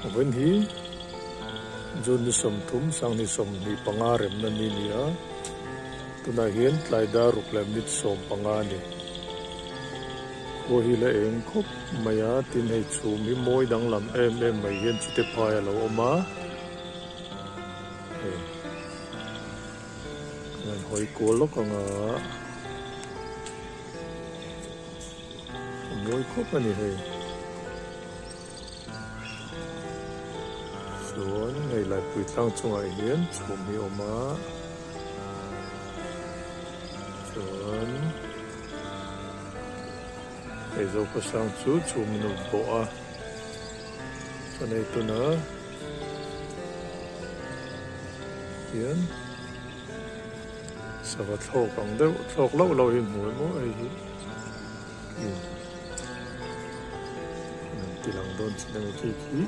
Vawiin hi June ni 30 2025 remna ni a ni a, tunah hian tlai dar ruk leh minute 15 a ni. Khua hi la eng khawp mai a, tin hei chhum hi mawi danglam em em mai hian chite phai a lo awm a, hei kan hawi kual lawk ang a. A mawi khawp a ni hei. Chuan hei laipui tlang chungah hian chhum hi a awm a. Chuan hei Zokhawsang chu chhum in a bawh a. Chuan hei tunah hian. Sava thlawk ang deuh thlawk loh loh hi hmu emaw hei hi umm an ti lang dawn chin ang khi khi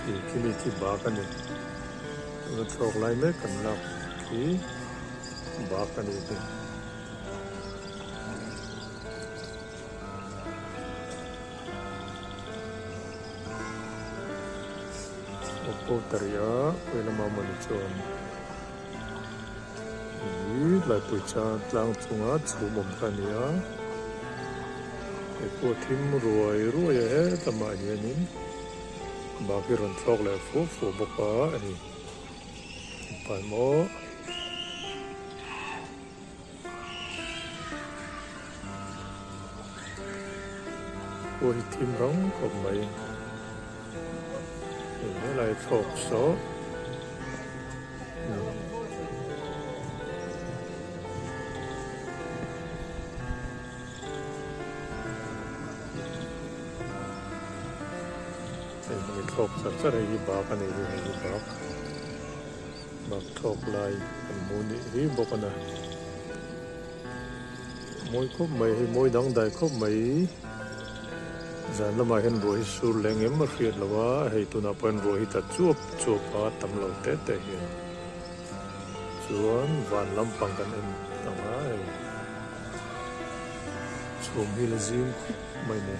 khi khi mi khi bak a ni tuna thlawk lai mek kan lak khi bak a ni hi. Aw pawh ta rih a khawi lama mawni chuan ih laipui cha tlang chunga chhum awm kha a ni a hei pawh thim ruai ruai a helamah hianin bak hi rawn thlawk leh fuh fuh bawk a hei pai maw. Khua hi thim rang khawp mai hei helai thlawk saw hei hemi thlawk char char hei hi bak a ni hi hei hi bak. Bak thlawk lai kan hmu nih hi bawk a na. Mawi khawp mai hei mawi dangdai khawp mai. Zan lamah hian ruah hi sur leh engem a hriat lo a, hei tunah pawh hian ruah hi tla chuap chuap a tam lo teh teh hian. Chuan van lampang kan en ang a hei chhum hi la zing khawp mai ni.